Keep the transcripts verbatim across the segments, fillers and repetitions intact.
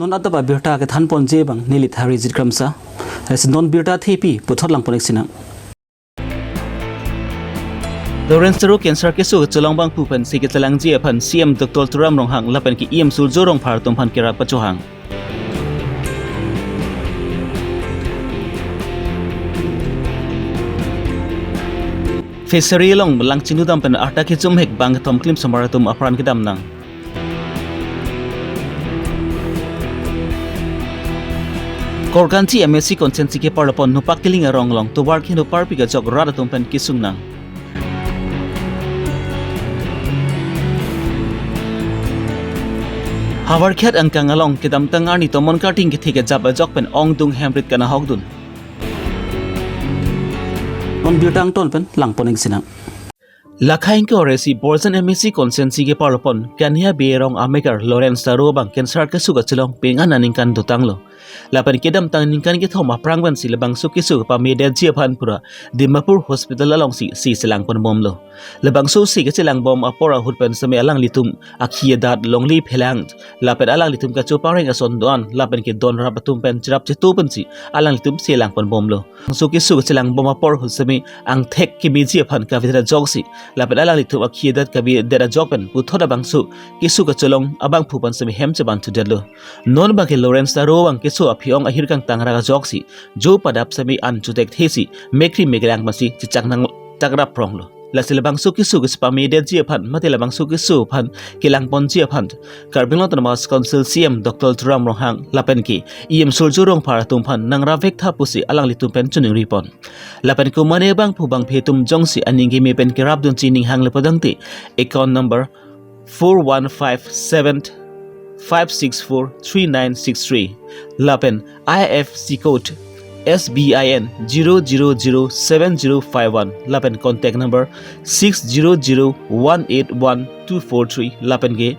Non adap abirta kethanponji abang neli Tharijit Kramsa. Lasi non birta thepi puthot langpon-ik sinang. Lawrence Taro cancer keso kachelong abangphu pensi kechelangji aphan C M Doctor Tuliram Ronghang lapen ke E M Surjya Rongphar atum aphan kerap pachohang. Fishery along lang chinudam pen arta kechumhek bang kethom klimsomar atum apran kedam nang. Korkanthi M A C constituency keparlopon Nopak Killing arong along tovar keno parpik ajok rat atum pen kesung nang. Howraghat angkang along kedamtang arni tomon karting kethe kejap ajok pen ongdung hemrit kanahokdun. Non birta angton pen langpon-ik sinang. Lakha ingkoi ra isi Borjan M A C constituency keparlopon Kania Bey arong ameker Lawrence Taro abang cancer keso kachelong penang aningkan dotanglo. Lapen kedamtang ningkan kethom aphrang pensi labangso keso kepamedetji aphan pura Dimapur Hospital alongsi si chelangponbomlo. Labangso si kachelangbom apor ahut pen seme alanglitum akhi adat longle phelang lapen alanglitum kachopareng ason do-an lapen ke don rap atum pen cherap chetu pensi alanglitum si langponbomlo. Bangso keso kachelangbom apor ahut seme angthek kemeji aphan kavedet ajoksi lapen alanglitum akhi adat kavedet ajok pen puthot abangso keso kachelong abangphu pen seme hem chebanthu detlo. Non abang ke Lawrence Taro abang keso aphi-ong ahir kangtang rak ajoksi jo padap seme an chotek thesi mekri meklang pensi chechak nang takrap pronglo. Lasi labangso keso kepamedetji aphan mate labangso keso aphan kelangponji aphan Karbi Anglong Autonomous Council C M Doctor Tuliram Ronghang lapen ke E M Surjya Rongphar atum aphan nangrap vek tha pusi alanglitum pen chiningripon. Lapen komane abangphu bangphi atum jongsi aning keme pen kerapdunji ning hang le padangte account number four one five seven five six four three nine six three lapen I F S C code S B I N zero zero zero seven zero five one lapen contact number six zero zero one eight one two four three lapen ke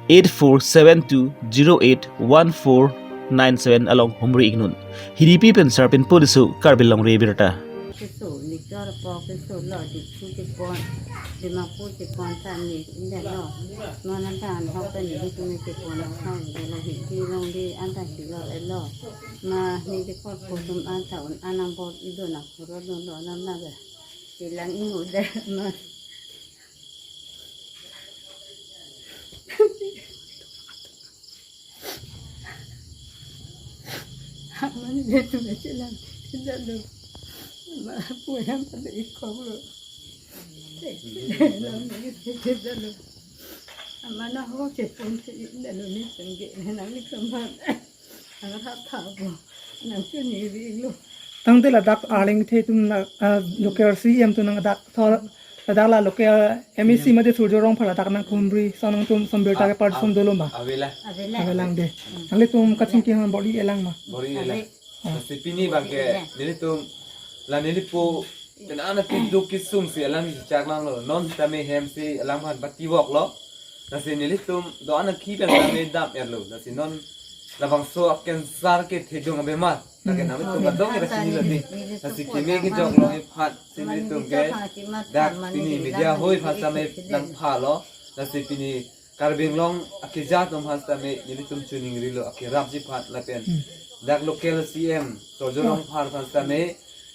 eight four seven two zero eight one four nine seven along humri-iknun. Hiripi pen Sarpin Podiso, Karbi Longri Abirta. Keso, Nichor po keso lo, Diphu chepon, Dimapur chepon ta ne, ne lo. Non an ta an hok ta ne, Diphu ne chepon lo, hok ne lo, Hiti Longri an ta si lo, e lo. Ma, ne de kor po tum an ta un an ang bor ido na, puro do lo, nam na be. Kelang inu de, ma. Aman dia tu macam lah. Tidak lo. Malah pulang pada ikau lo. Tidak lo. Aman aku cepon tidak lo ni sengge nang ni kembar. Nang kata apa? Nang tu ni ri lo. Tangte ladak arleng the tum na, ah, local C M tu nang dak thor ladak la local M A C mate Surjya Rongphar ladak nang humri so nangtum som birta ke part som dolo ma. Avela. Avela. Avelang de. Nanglitum kachingki han bor-i elang ma. Bor-i elang. Ave. Ah. Lasi pini abang ke, ave, nelitum, la nelipo, pen ana pinduk kesung si alang chechak nanglo. Non tame hem si alangphan bati wok lo. Lasi nelitum do-an akhi pen tame dam-etlo. Lasi non labangso a cancer kethedung abemar. Lake, hmm, nangtum kadokave ta chinilo dei. Lasi keme kejok along iphan si nelitum ke dak pini media ahoi aphan tame nangphalo. Lasi pini Karbi Anglong akeja atum aphan tame nelitum chiningrilo akerapji aphan lapen, hmm, dak local C M Surjya, hmm, Rongphar aphan tame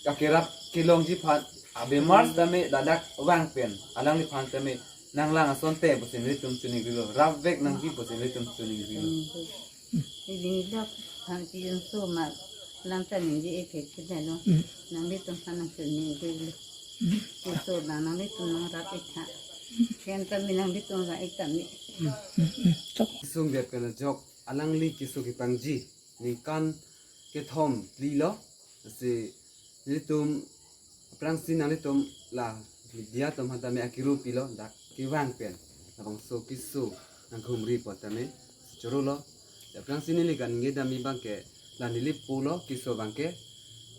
akerap kelongji aphan abemar, hmm, tame ladak vang pen alangliphan tame nanglang asonte pusi nelitum chiningrilo, rapvek nangji pusi nelitum chiningrilo. Hmm. Ili dok hang ti yun so ma lam ta ningje epek kidalo. Hmm. Nanglitum aphan nang chiningrilo. Hmm. Keso abang nanglitum nangrap-ik tha. Ken kami nanglitum ra-ik kami. Hmm. Hmm. Hmm. Chok. Sung dia kena jok alangli keso kepangji ningkan kethom phli lo. Lasi nelitum aphrangsi nanglitum la media atum aphan tame akiru pilo dak kevang pen labangso keso nanghumri apot tame choro lo. Aphrangsi neli kaningje damji abang ke la nelipo lo keso abang ke,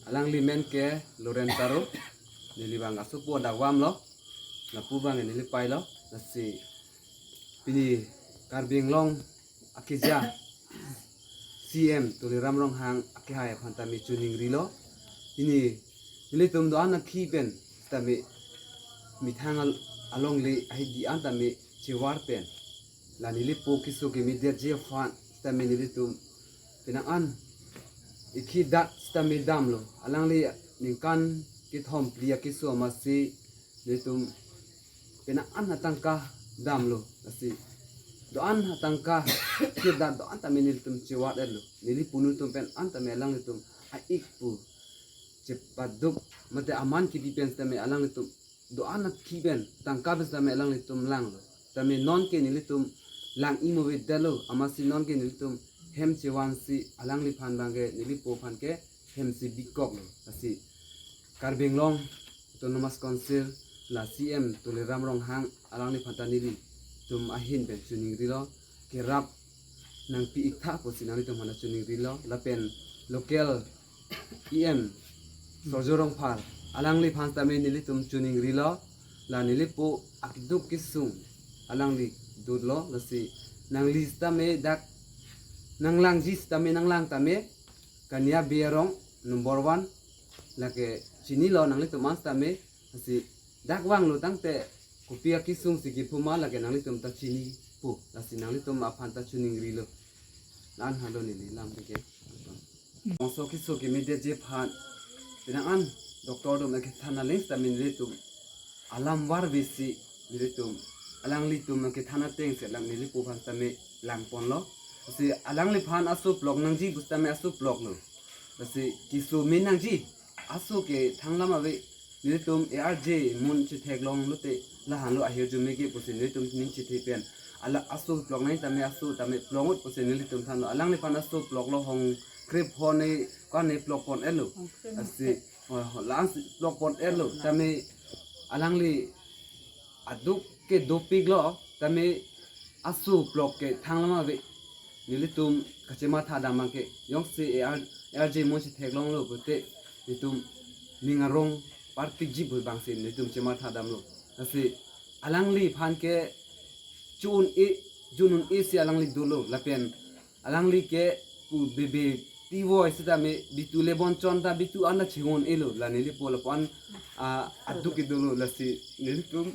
alangli men ke Lawrence Taro, neli abang asopo dak vam lo, lapu abang neli pai lo. Lasi pini Karbi Anglong akeja C M Tuliram Ronghang akehai aphan tame chiningrilo. Pini nelitum do-an akhi pen tame methang al-, alongle ahidi an tame chevar pen la nelipo keso kemedetji aphan tame nelitum penang an ikhi dat sitame damlo. Alangli ningkan kethom phli akeso amatsi nelitum penang an atangka damlo. Lasi do-an atangka ikhi dat do-an tame nelitum chevat-etlo. Neli punu atum pen an tame alanglitum a-ik pu chepaduk mate aman kipi pen sitame alanglitum do-an akhi pen tangka pen sitame alanglitum langlo. Tame nonke nelitum lang-i mo avedetlo, amatsi nonke nelitum hem chevansi alangliphan abangke nelipo aphan ke hem si bikoklo. Lasi Karbi Anglong Autonomous Council la C M Tuliram Ronghang alangliphan ta nelitum ahin pen choningrilo, kerap nangpi-iktha pusi nanglitum aphan choningrilo, lapen local E M Surjya Rongphar alangliphan tame nelitum choningrilo, la nelipo akiduk kesung alangli dolo. Lasi nangli sitame dak nanglangji sitame nanglang tame Kania Bey arong number one lake chinilo nanglitum an sitame. Lasi dak vanglo tangte kopi akesung si kipu ma lake nanglitum ta chinipo. Lasi nanglitum aphan ta choningrilo. La-an halo neli lam teke. Bangso keso kemedetji aphan penang an doctor atum akethan aling sitame nelitum alam varvesi nelitum alanglitum akethan atengsi alang nelipo aphan tame langponlo. Lasi alangliphan aso plok nangji pu sitame aso ploklo. Lasi keso me nangji aso ke thanglam ave. Nelitum A R J mun chetheklong lote lahanlo ahirjume ke pusi nelitum ning chethe pen. Ala aso plok nang tame aso tame plok-ut pusi nelitum thanlo. Alangliphan aso ploklo, hongkrep hone kane plokpon-etlo. Lasi, oh, oh, la-an si plokpon-etlo. Tame alangli aduk ke dopiklo. Tame aso plok ke thanglam ave. Nelitum kachematha dam abangke jongsi A R, A R J mun chetheklonglo pute nelitum ning arong parpikji pu abangsi nelitum chematha damlo. Lasi alangliphan ke chun-e, chun-un-e si alangli dolo lapen alangli ke pu bebe tivoi sitame bitu le bonchon ta bitu an ta chingun-elo, la nelipo lapu-an, ah, aduk ke dolo. Lasi nelitum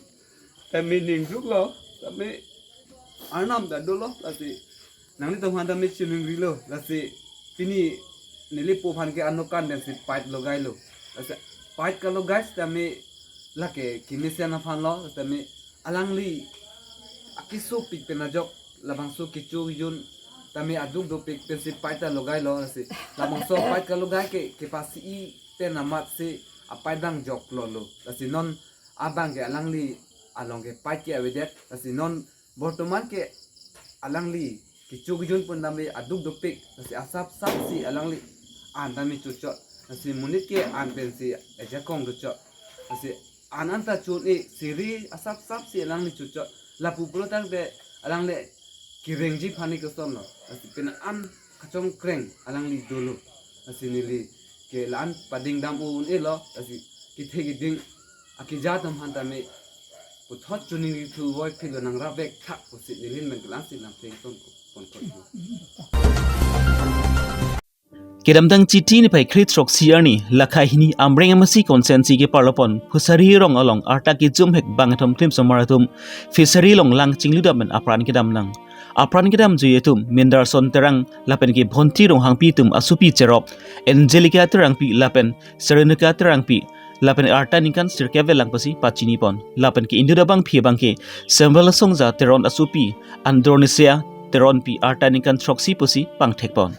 tame ning duklo, tame arnam ta dolo, lasi nanglitum aphan tame choningrilo. Lasi pini nelipo aphan ke anokan pensi pipe logailo. Lasi pipe kalogai sitame lake kemesen aphanlo, sitame alangli akesopik pen ajok labangso kecho kejun tame aduk dopik pensi pipe ta logailo. Lasi labangso pipe kalogai ke kepasi-i pen amatsi apipe abang joklolo. Lasi non abangke alangli along ke pipe ke avedet. Lasi non bortoman ke alangli kecho kejun pon tame aduk dopik. Lasi asapsap si alangli an tame chochot. Lasi monit ke an pensi ejakong dochot. Lasi an an ta chun-e siri asapsap si alangli chochot. Lapu pulo tangte alangli kerengji aphan ni kosonlo. Lasi penang an kachongkreng alangli dolo. Lasi neli ke la-an pading dam un-elo. Lasi kethe keding akeja atum aphan tame puthot choningri thuvoi philo, nangrap vek tha pusi neli pen ke la-an si lamthe ington ponkok. Kedamtang Chiti niphai kre-throksi arni, lakha hini Amreng M A C constituency keparlopon Phusari rong along arta kejumhek bangkethom klimsomar atum fishery along lang chingludam pen apran kedam nang. Apran kedamjui atum Mindarson Terang lapen ke Bhonti Ronghangpi atum asopi cherok Angelica Terangpi lapen Serenika Terangpi lapen arta ningkan sirkep avelang pusi pachinipon. Lapen ke inut abangpi abangke Samuel Songja Teron asopi Andronisia Teronpi arta ningkan throksi pusi pangthekpon.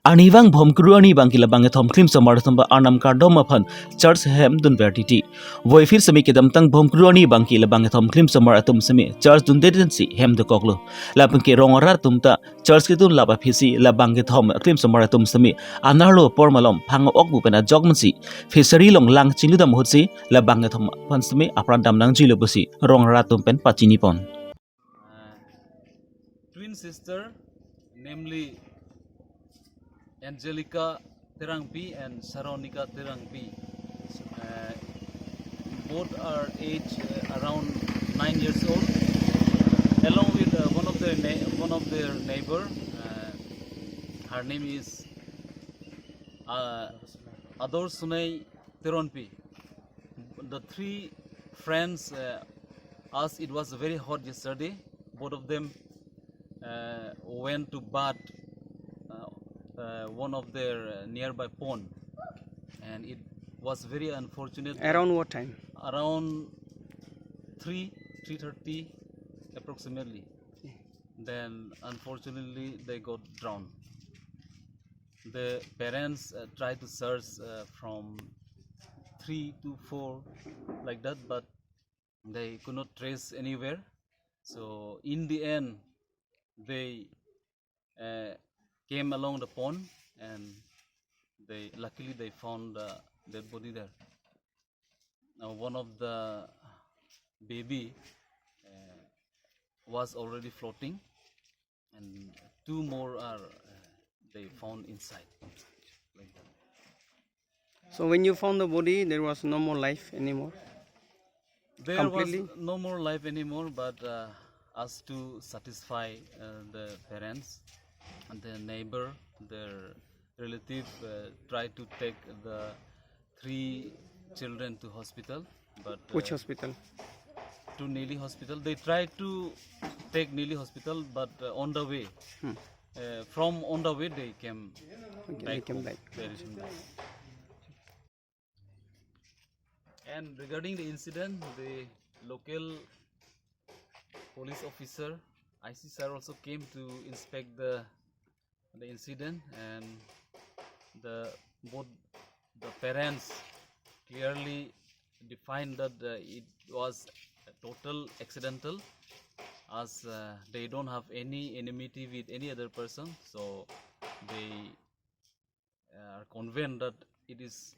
Arnivang Bhomkuru arni abangke labangkethom klimsomar atum ba arnam kardom aphan church hem dunver titi. Voiphit sitame kedamtang Bhomkuru arni abangke labangkethom klimsomar atum sitame church dunde densi hem dokoklo. Lapen ke rong arat atum ta church kedun lap aphisi labangkethom klimsomar atum sitame anerlo apor malom phang-ok pu pen ajok mansi fishery along lang chingludam ahutsi labangkethom aphan sitame apran dam nangjuilo pusi rong arat atum pen pachinipon. Uh, twin sister, namely Angelica Terangpi and Saronika Terangpi. Uh, both are age, uh, around nine years old. Along with, uh, one of their na-, one of their neighbor, uh, her name is, uh, Ador Sunai Teronpi. The three friends, uh, as it was very hot yesterday, both of them uh, went to bath uh, uh, one of their uh, nearby pond, and it was very unfortunate. Around what time? Around three, three thirty approximately. Then unfortunately they got drowned. The parents uh, tried to search uh, from three to four like that, but they could not trace anywhere. So in the end, they uh, came along the pond, and they luckily they found the dead body there. Now one of the baby uh, was already floating, and two more are uh, they found inside, like that. So when you found the body, there was no more life anymore. There was Completely? No more life anymore, but uh, as to satisfy uh, the parents and the neighbor, their relative uh, tried to take the three children to hospital, but uh, Which hospital? To Nilip Hospital. They tried to take Nilip Hospital, but uh, on the way, uh, from on the way they came Okay, back. They came Home. Back. They returned back. And regarding the incident, the local police officer, I C sir, also came to inspect the the incident, and the both the parents clearly defined that uh, it was a total accidental, as uh, they don't have any enmity with any other person, so they uh, are convinced that it is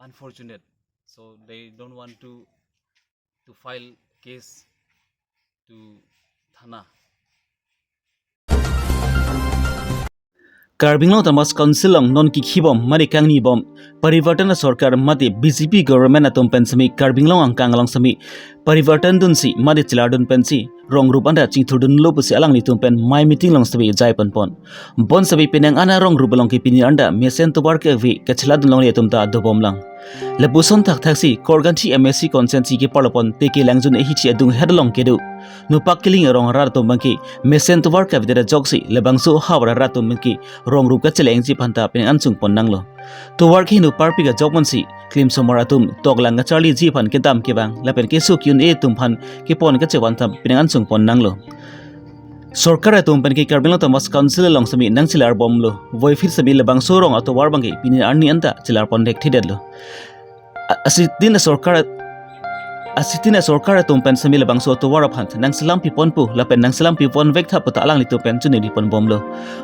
unfortunate, so they don't want to to file case to thana. Karbi Anglong Autonomous Council along non kikhibom mari kangnibom Parivartan Sorkar mate B J P government atum pen semi Karbi Anglong angkang along semi Parivartan dunsi mate chelar dun pensi rong rup anda chingthur dunlo pusi alanglitum pen mei meeting along semi jai ponpon. Bonsemi penang ana rong rup along ke pini anda mesen tovar ke avi kachela dun longle atum ta dobom lang. Lapuson thakthaksi Korganthi M A C constituency ke parlopon T K Langjun ahichi adung het along kedo Nupak Kiling arong arat atum abangke mesen tovar ke avi det ajoksi labangso ahavar arat atum abangke rong rup kachelengji aphan ta penang an chungpon nanglo. Tovar ke hinu parpik ajok mansi klim somar atum toklang kacharliji aphan kedam kevang lapen keso ki-un-e atum aphan kepon kachevan ta penang an chungpon nanglo. Sorkar atum pen ke Karbi Anglong Autonomous Council along semi nangchelar bomlo. Voiphit semi labangso rong atovar abangke pini arni anta chelar pon thekthedetlo. A- asitin sorkar asitin sorkar atum pen semi labangso atovar aphan nangselam pipon pu lapen nangselam pipon vek tha puta alanglitum pen chuniri pon bomlo.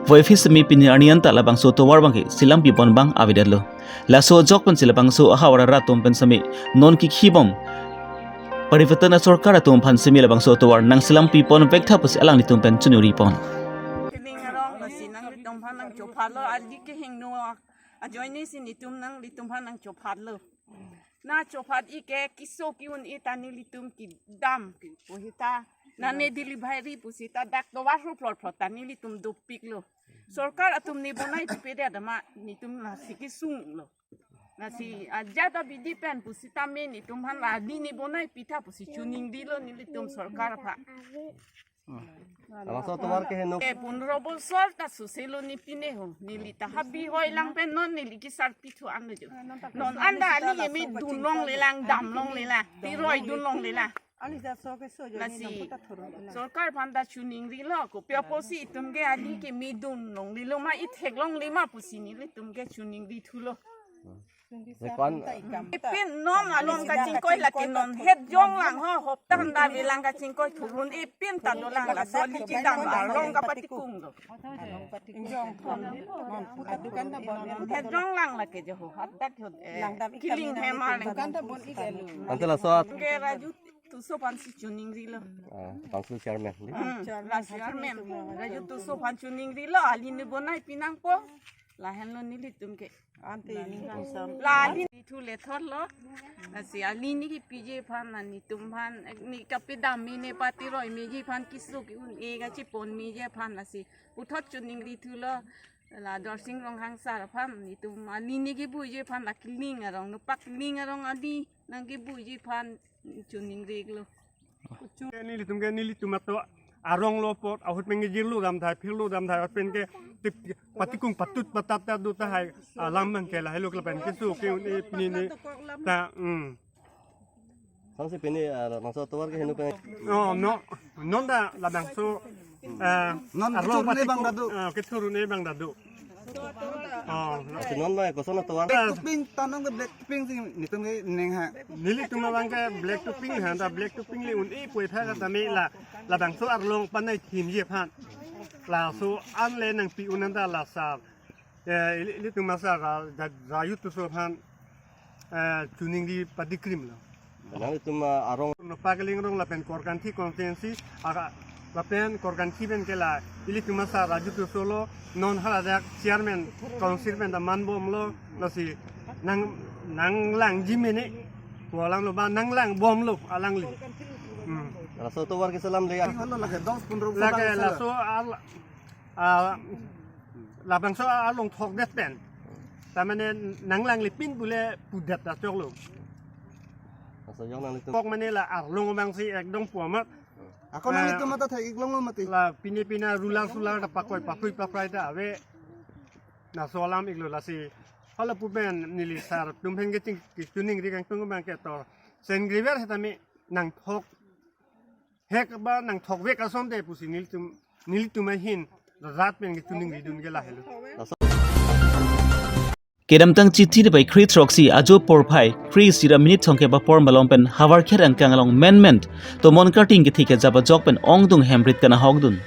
Voiphit semi pini arni anta labangso atovar abangke selam pipon abang avedetlo. Laso ajok pensi labangso ahavar arat atum pen semi non kikhibom Parivartan Sorkar atum aphan semi labangso atovar nangselam pipon vek tha pusi alanglitum pen chuniri pon. Kiling arong lasi nanglitum aphan nangchophatlo, ali kehingno ajoine si netum nanglitum aphan nangchophatlo. Na chophat-i ke keso ki-un-e ta nelitum kedam ke pu hita. Na ne delivery pusita dak tovar hu plot plot ta nelitum dopiklo. Sorkar atum ne bonai pipedet ma netum lasi kesunglo. Lasi ajat abidi pen pusitame netum aphan la ali ne bonai pitha pusi chuningrilo nelitum sorkar aphan. Labangso atovar ke heno. Eh, pundro bosor ta suselo ne pine ho. Neli ta habi hoi lang pen non neli kesar pithu anlo jo. Non anda ali ke medun longle lang, dam longle lang, tiroi dun longle lang. Lasi sorkar aphan ta chuningrilo, kopi apotsi itum ke ali ke medun longlelo ma, ithek longle ma pusi nelitum ke chuningri thulo. Epin non along kachingkoi lake non het jong lang ho, hopta handa avelang kachingkoi thurun epin ta dolang, laso ali kedam along kapatikung do. Het jong lang lake jo ho, hadak ho, eh, Kiling hem arleng. Ante laso at- Ke Raju Tisso aphansi chuningrilo. Ah, council chairman. Hmm, la chairman. Raju Tisso aphan chuningrilo, ali ne bonai pinangpo. Lahenlo nelitum ke. Ante ini langsam. La ali thu le thorlo. Lasi ali ne kepiji aphan, la netum aphan, ne kapedam me, ne patiroi meji aphan, keso ki-un-e kachepon meji aphan lasi puthot chuningri thulo. La Dorsing Ronghang sar aphan, nelitum ani ne kebuji aphan, la kiling arong, nopak kiling arong ani nang kebuji aphan choningri iklo. Nelitum ke nelitum ato arong lo apot, ahut pen ke jirlo dam thai, phirlo dam thai, ahut pen ke tip, patikung patut patat ta do tahai, alam abang ke lahelo, lapen keso ke un-e pini ne ta, hmm. Samsi pini, ah, labangso atovar ke heno pen. Oh, no, non ta labangso, ah, non arlo kethur un-e abang patikung, ta do. Ah, kethur un-e abang ta do. Oh, no. Lasi non abang koson atovar? Black topping, ta non ke black topping si nelitum ke ning ha. Nelitum abang ke black topping ha, ta black topping le un-e pu aphan tame la, labangso arlong panai thimji aphan. Laso an le nangpi un-an ta la sar. Eh, ili, ilitum asar ra, ra, ra youth aso aphan, eh, choningri padi krim lo. Nangtum, ah, arong. Nopak kiling arong lapen Korkanthi constituency, aka, lapen Korkanthi pen ke la, ilitum asar ra youth aso lo, non haladak chairman, council pen ta man bom lo, lasi nang, nanglangji mene, pu alam lo ba nanglang bom lo, alangli. Hmm. Laso atovar ke selam le ya. Lake laso al-, ah, labangso along thokdet pen. Ta mane nanglanglepin pule pudet ta choklo. Laso ajok nanglitum. Kok mane la arlong abang si ekdom pu amat. Ako nanglitum mata thek-ik longlo mati. La pine pine ruler suler ta pakoi papui paprai ta ave. Laso alam iklo lasi. Hala pu pen neli sar atum pen ke ching, choningri kangtung abang ke to. Sengriver hetame nangthok hek ba nangthokvek asonte pusi nelitum, nelitum ahin rat pen ke choningridun ke lahelo. Kedamtang Chithi niphai kre throksi ajo porphai kre isi ra minit thomkep apor malom pen Howraghat angkang along menmen tomon karting kethe kejap ajok pen ongdung hemrit kanahokdun.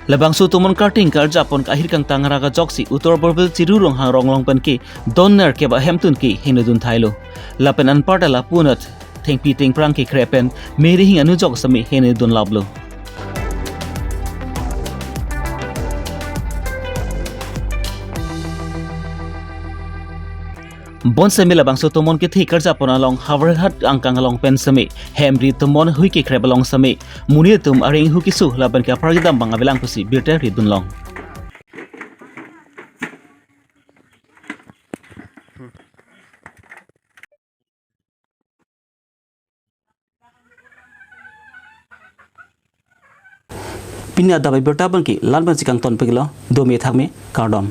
Labangso tomon karting karjap pon kahir kangtang ra ajoksi Uttar Borbil Chiru Ronghang Ronglong pen ke don nerkep ahemtun ke henodun thailo. Lapen anparta lapu anat thengpi thengphrang kekrep pen meri hing anu ajok semi henodun laplo. Bonsemi labangso tomon kethe karjap pon along Howraghat angkang along pen semi hemri tomon hui kekrep along semi monit atum areng hu keso lapen ke apar kedam abang avelang pusi birta ridunlong. Pini adap abirta abang ke la-an abang si kangton peklo, dome thakme, kardom.